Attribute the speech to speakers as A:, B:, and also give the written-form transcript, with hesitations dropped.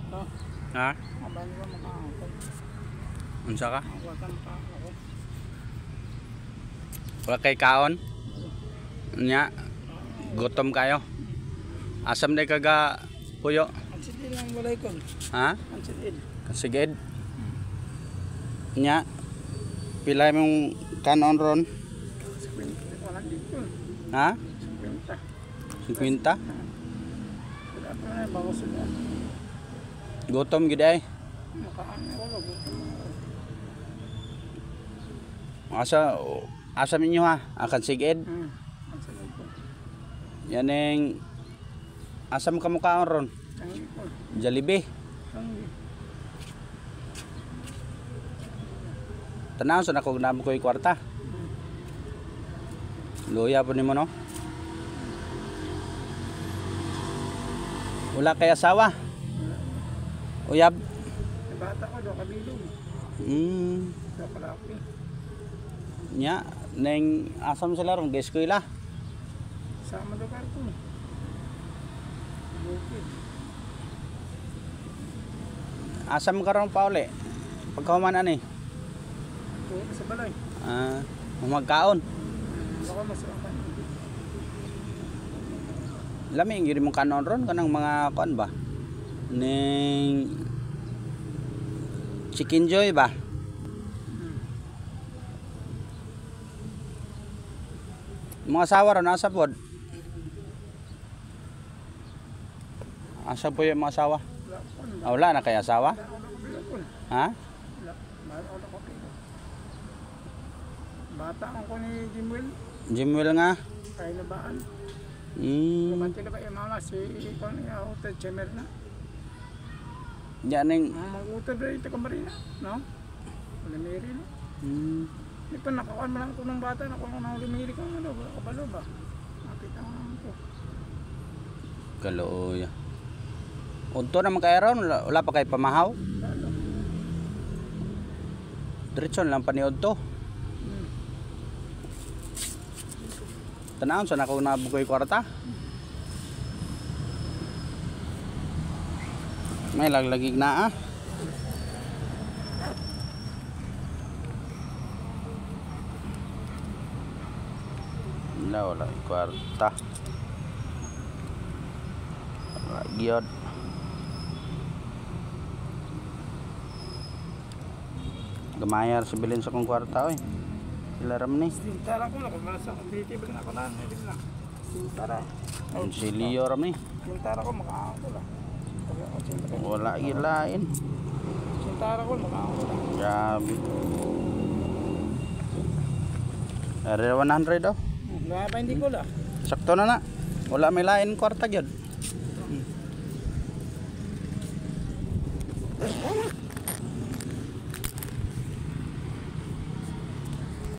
A: No.
B: Ha?
A: Abang ko makaangkon.
B: Unsa ka?
A: Wala ka makaangkon.
B: Wala kay kaon? Nya, gutom kayo. Asam day kaga puyo?
A: Ang sidil lang walay kon.
B: Ha?
A: Ang sidil.
B: Kasigid. Nya, pila mong kanon ron?
A: Wala dito.
B: Ha?
A: 50.
B: 50?
A: Wala pa na bago sila.
B: Gutom gid ay.
A: Makaano wala gutom.
B: Asa asa ninyo ha? Akan sigid.
A: Ang sidil ko.
B: Yaning asam ka mukaon ron?
A: Ang ko.
B: Jollibee.
A: Ang
B: Tanaw sa nako namo ko'y kwarta. Luya po nimo no. Wala kay asawa. Uyab.
A: Bata ko do kabilog. Do kalaki.
B: Nya ning asam sila ron ga-eskwela.
A: Sama lugar ko. Bukid.
B: Asam ka ron pa uli. Pagkahuman ani.
A: Tuwa sa balay.
B: Ah, magkaon.
A: Baka masarapan.
B: Lami gyud mong kanon ron kanang mga kuan ba? Ning Chicken Joy ba? Mga asawa ron asa pod? Asa po yung mga asawa?
A: Wala ko.
B: Ah, wala na kay asawa?
A: Wala ko kabilog ko.
B: Ha?
A: Wala. Wala ko kabilog. Bata ako ni Jimuel.
B: Jimwell nga.
A: Kaya na baan. Kumante na ba yung mama si Ikon yung hotel chamber na?
B: Yan ning
A: Mag-utod rin ito kamarina. No? Ulimiri no? Di pa nakakuan man lang ko ng bata. Nakuha ko ng ulimiri ko. Ano ba? Kabalo ba? Nakita ko naman ko.
B: Kalooy. Udto naman kay ron, wala pa kay pamahaw.
A: Lalo.
B: Diretso lang pa ni Udto. Tanawon sa nako na bukoy kwarta. May laglagig na ah. Wala, wala kwarta. Wala gyud. Gamayar sa bilin sa kong kwarta oy. Sila ram ni.
A: Sintara ko na. Kung sa dito ba na ako na. Hindi na. Sintara.
B: Ang si Leo ram ni.
A: Sintara ko makaangko lang. Sabi ako, sintara.
B: Wala gilain.
A: Sintara ko makaangko lang.
B: Grabe. Are 100 oh.
A: Wala pa hindi ko lang.
B: Sakto na na. Wala may lain kwarta gyud.